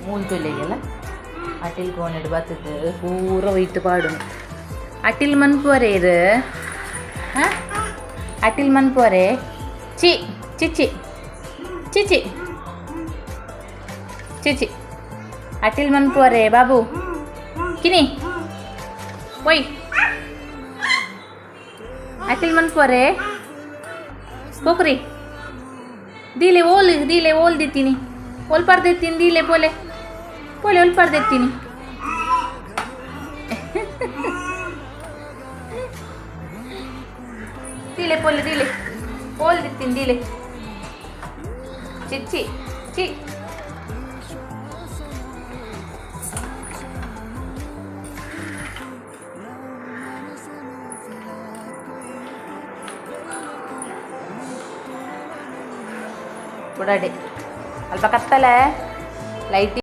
ಮೂಲು ತುಲೆಗೆಲ್ಲ ಅಟಿಲ್ ಕೋಣೆಡ್ ಬತ್ತದು ಪೂರ ಒಯ್ತು ಪಾಡುನು ಅಟಿಲ್ ಮನ್ಪುವರೆ ಇರು ಹಾಂ ಅಟಿಲ್ ಮನ್ಪುವರೆ ಚಿ ಚಿಚಿ ಚಿಚಿ ಚಿಚಿ ಅಟಿಲ್ ಮನ್ಪುವರೆ ಬಾಬು ಕಿನಿ ಒಯ್ ಅಟಿಲ್ ಮನ್ಪುವರೆ ಪೋಕ್ರಿ ದೀಲೆ ಓಲ್ ದೀಲೆ ಓಲ್ ದಿತ್ತೀನಿ ಓಲ್ ಪರ್ದೆತ್ತೀನಿ ದೀಲೆ ಪೋಲೆ ಪೋಲೆ ಓಲ್ ಪರ್ದೆತ್ತೀನಿ ದೀಲೆ ಪೋಲೆ ದೀಲೆ ಓಲ್ ದಿತ್ತೀನಿ ದೀಲೆ ಚಿಚ್ಚಿ ಚಿ ಬುಡಾಡೆ ಅಲ್ಪ ಕತ್ತಲೆ ಲೈಟ್.